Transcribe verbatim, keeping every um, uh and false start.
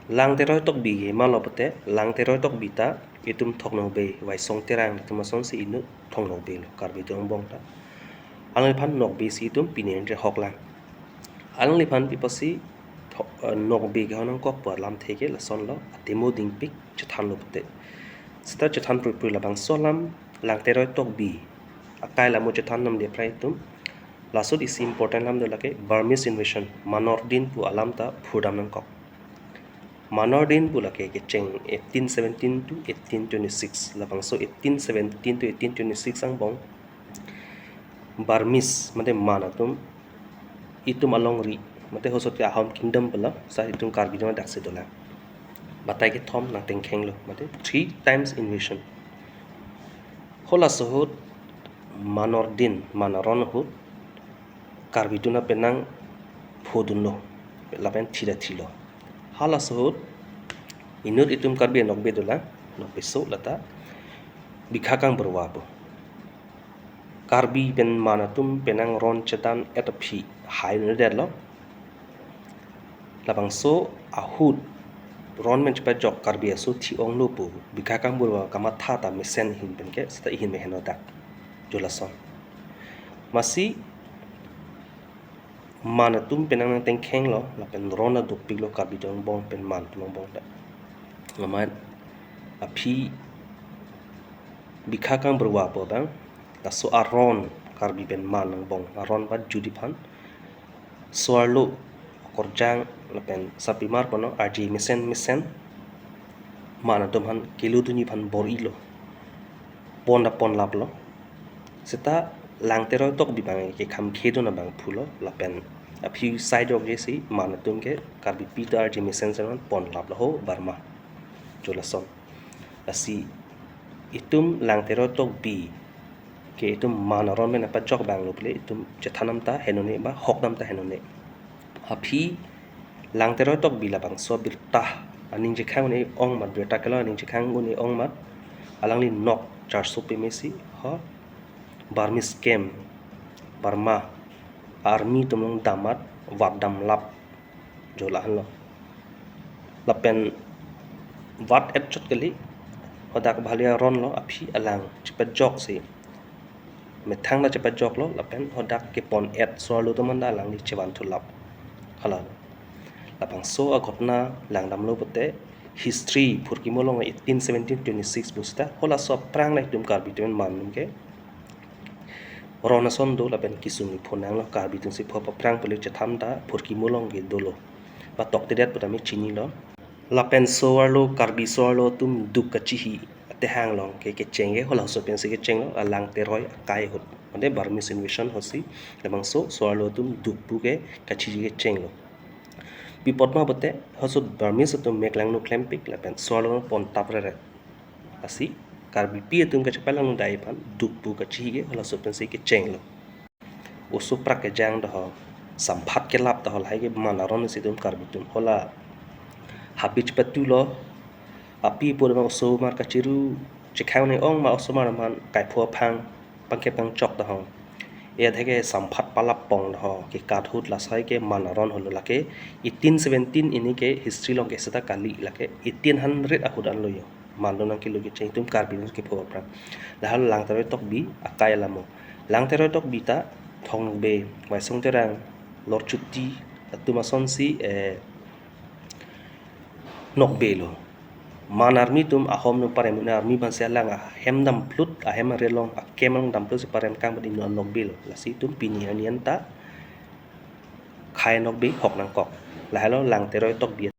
Langteroi Tokbi ke ma lo pute, Langteroi Tokbi ta itum Thong Nokbe, Waisong Terang atum asonsi inut Thong Nokbe lo, Karbi atum angbong ta. Alangliphan Nokbe si itum pini anre hoklang. Alangliphan pi apotsi tho-, eh, Nokbe kehon nangkok pu alamthe ke lason lo, atimo dingpik chethan lo pute. Seta chethan pruipru labangso alam Langteroi Tokbi akai alamo chethan namde prai atum. Laso ahut isi important alam do lake Burmese invasion, Manor Din pu alam ta phurdam nangkok. Manor Din pu lake kecheng eighteen seventeen to eighteen twenty-six. Labangso eighteen seventeen to eighteen twenty-six angbong Burmese, mate Man atum, itum alongri, mate hosot ke Ahom Kingdom pu lo, sa itum Karbi atum adaksi dolang. Batai kethom nangtengkheng lo, mate three times invasion. Halaso ahut Manor Din, Man aron ahut, Karbi atum penang phodunlo, lapen thida thilo. Halaso ahut inut itum Karbi Nokbe dolang, Nokbe so lata Bikha Kangburwa pu. Karbi pen Man atum penang ron chedan et aphi hai nudetlo. Labangso ahut ron pen chepajok Karbi aso thi-onglo pu Bikha Kangburwa kamatha ta mesen ahin pen ke, seta ahin mehen odak. Jo lason. Masi Man atum penang nangtengkheng lo, lapen ron adukpik lo Karbi atum angbong pen Man atum angbong ta. Amat aphi Bikha Kangburwa pu abang, laso aron Karbi pen Man angbong aron ba judi aphan so-arlo, Korjang lapen sarpimar pu no arje mesen mesen Man atum aphan kelodunji aphan bor-ilo, pon ta ponlaplo. Seta Langteroi Tokbi abang ke kham khedun abang phulo, lapen aphi side ok jesi Man atum ke Karbipi ta arje mesen mesen aphan ponlaplo ho Burma. Jo lason. Lasi itum Langteroi Tokbi ke itum Man aron pen nangpajok abang lo pule itum chethan nam ta henone ba hok nam ta henone. Aphi Langteroi Tokbi labangso abirta aning chekhang un-e ong amat, birta kelong aning chekhang un-e ong amat, alangli nok charso pemesi ho Burmese camp, Burma army atum along dam amat vat damlap, jo lahenlo. Lapen vat et chot kali, hadak bhali aron lo, aphi alang chepajoksi methang ta chepajoklo, lapen hadak kepon et so-arlo atum anta alangli chevan thulap. Hala. Labangso aghotona langdamlo pute history phurkimo along eighteen seventeen twenty-six pu seta, halaso aphrang ta itum Karbi atum Man atum ke ron ason do lapen kesung kepho nanglo, Karbi atumsi pho aphrang pule chethan ta phurkimo along ke dolo. Ba toktedet pu tame chinilo. Lapen so-arlo, Karbi so-arlo atum duk kachihi atehang along ke kecheng ke, halaso pensi kechenglo, Langteroi akai ahut. Mate Burmese invasion ahutsi labangso so-arlo atum duk pu ke kachihi kechenglo. Pi apot ma pute, halaso Burmese atum mek langno klempik lapen so-arlo pon tap reret. Lasi Karbipi atum kachepalangno dai aphan duk pu kachihi ke halaso pensi kechenglo. Oso prak kejang ta ho, samphat kelap ta ho, lahai ke Man aron si itum Karbi atum hala habit patulo, api pur ma osomar kachiru chekhang un-e ong ma osomar man kaipho aphang pangkep pangchok ta ho. Etheke samphat palap pong ta ho, kekat ahut lasai ke Man aron holo lake eighteen seventeen, ini ke history along ke seta kali, lake eighteen hundred ahut anlo jo. Man atum nangkelo kecheng, itum Karbi atum kepho aphrang. Lahelo Langteroi Tokbi akai alamo. Langteroi Tokbi ta Thong Nokbe, Waisong Terang, Lorchuti atum asonsi, eh, Nokbe lo. Man army atum, Ahom atum parem un-e army abangsi alang ahem damplut, ahem arelong, a-camp along damplut si parem kang badi non Nokbe lo. Lasi itum pini arni anta Khei Nokbe hok nangkok. Lahelo Langteroi Tokbi